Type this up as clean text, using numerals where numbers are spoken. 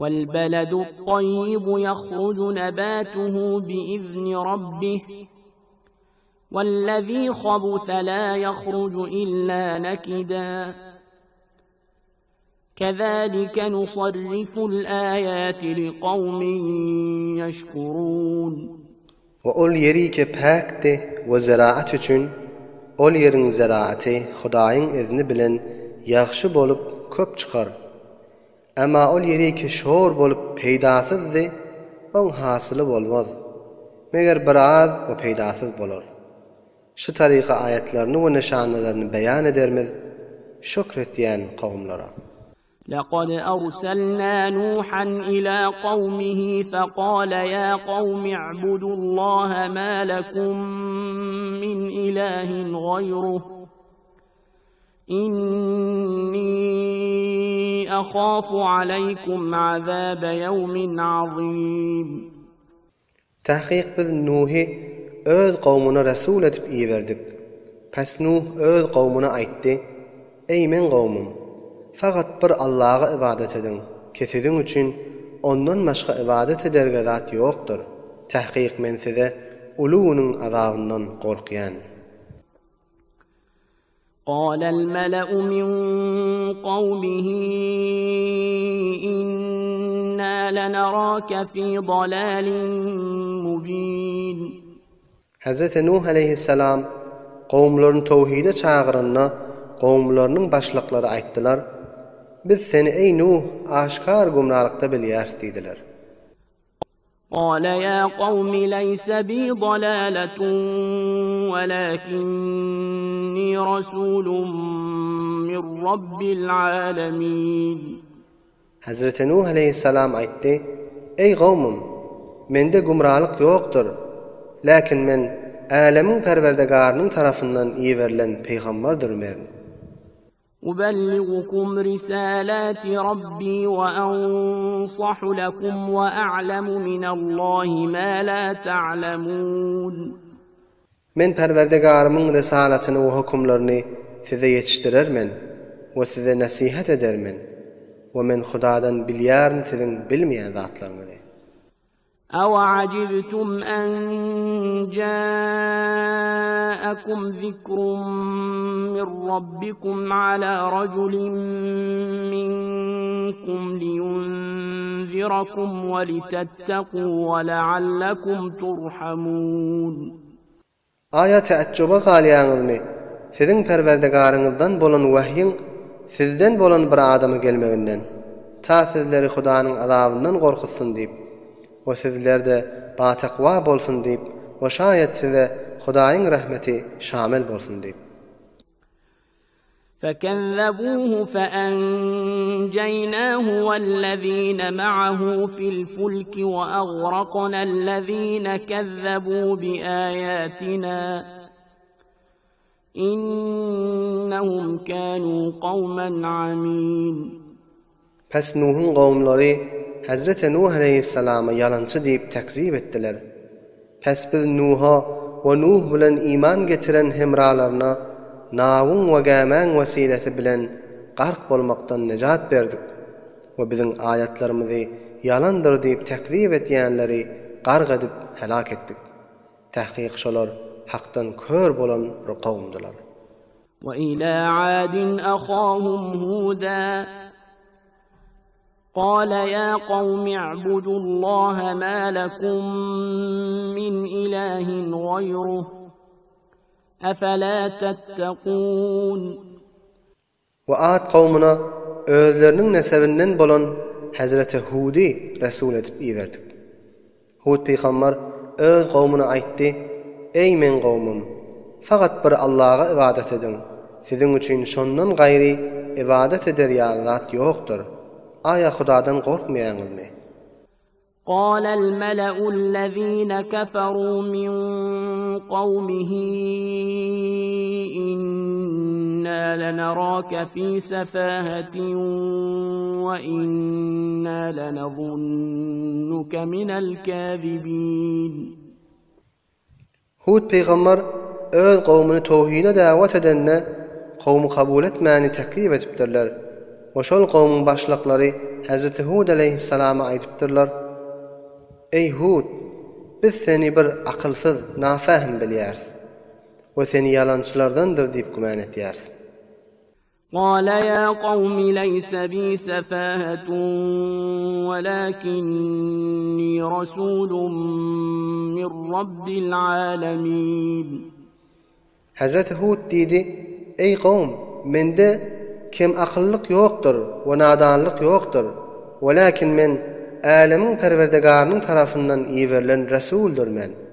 Wal-beledu at-taýýibu ýahruju nabatuhu bi-izni rabbih, wal-lezî habuse lâ ýahruju illâ nekidâ. Kezâlike nusarriful âyâti liqawmin ýeşkurûn. We ol ýerike päkdi we zeraat üçin, ol ýeriň zeraaty Hudaýyň izni bilen ýagşy bolup köp çykar. Emma ol ýerike şor bolup peýdasyzdy, oň hasyly bolmaz. Meger bir az we peýdasyz bolar. Şu taryka aýatlaryny we nyşanalaryny beýan edermiz şükr etýän kowumlara. Lekad erselnâ Nuhan ilâ kawmihi fekâle ýâ kawmi i'budullâhe mâ lekum min ilâhin gaýruh. Inni ahâfu aleýkum azâbe ýewmin azîm. Takyk biz Nuhy öz kowmuna resul edip iberdik. Pes Nuh öz kowmuna aýtdy, Eý meň kowmum! Fakat bir Allaga ybadat ediň, ki siziň üçin Ondan başga ybadat ederge zat ýokdur. Takyk men size uly günüň azabyndan gorkýan. Galel mele'u min kawmihi inna lenarake fi dalalin mubin. Hezreti Nuh aleýhissalam kowumlaryny towhide çagyranda kowumlarynyň başlyklary aýtdylar, Biz seni eý Nuh aşgar gümralykda bilýäris diýdiler. Gala ýa kawmi leýse bi dalaletun welakinni rasulun min rabbil alemin. Hezreti Nuh aleýhissalam aýtdy, Eý kowmum! Mende gümralyk ýokdur. Läkin men Älemiň Perwerdegarynyň tarapyndan iberilen pygambardyr men. Ubelligukum risalati Rabbi we ansahu lekum we a'lemu minallahi ma la ta'lemun. Men Perwerdigarymyň risalatyny we hökümlerini size ýetişdirer men we size nesihat eder men we men Hudadan bilýärin siziň bilmeýän zatlaryňyzy. Awaajibtum an jaakum zikrun min rabbikum ala rajulin minkum liyunzirakum we litettaku we laallakum turhamun. Aýa täjjübe galýaňyzmy, siziň Perwerdigaryňyzdan bolan wahýyň sizden bolan bir adama gelmeginden, ta sizleri Hudanyň azabyndan gorkuzsyn diýip, we sizlerde batakwa bolsun diýip we şaýat size Hudaýyň rahmeti şamil bolsun diýip. Fekezzebuhu feenjeýnahu wellezine ma'ahu fil fulki we agraknellezine kezzebu biaýatina innehum kanu kawmen amin. Pes Nuhuň gowumlary Hezreti Nuh aleýhissalamy ýalançy diýip tekzip etdiler. Pes biz Nuha we Nuh bilen iman getiren hemralaryna nawuň we gämäň wesilesi bilen gark bolmakdan nejat berdik we biziň aýatlarymyzy ýalandyr diýip tekzip etýänleri gark edip helak etdik. Tahkyk şolar hakdan kör bolan bir kowumdylar. We ila adin ahahum huda. Kale ýa kawmi i'budullaha ma lekum min ilahin gaýruh. Efela tettekun. We Ad kowmuna özleriniň nesebinden bolan Hezreti Hudy resul edip iberdik. Hud pygambar öz kowmuna aýtdy, Eý meň kowmum! Fakat bir Allaga ybadat ediň, siziň üçin şondan gaýry ybadat eder ýaly zat ýokdur. Aýa Hudadan gorkmaýaňyzmy? Galal meleu'llezine keferu min kawmihi inna lenerake fi sefahetin we inna lenezunnuke minel kazibin. Hud pygamber öz kowumyny towhide dawet edende, kowumy kabul etmäni teklip edipdirler we şol kowumyň başlyklary Hezreti Hud aleýhissalama aýdypdyrlar, Eý, Hud! Biz seni bir akylsyz, nafähm bilýäris we seni ýalançylardandyr diýip güman etýäris. Gala ýa kawmi leýse bi sefahetun welakinni rasulun min rabbil alemin. Hezreti Hud diýdi, Eý kowum, mende kem akyllyk ýokdur we nadanlyk ýokdur. Welakin men Älemiň Perwerdigarynyň tarapyndan iberilen resuldyr men.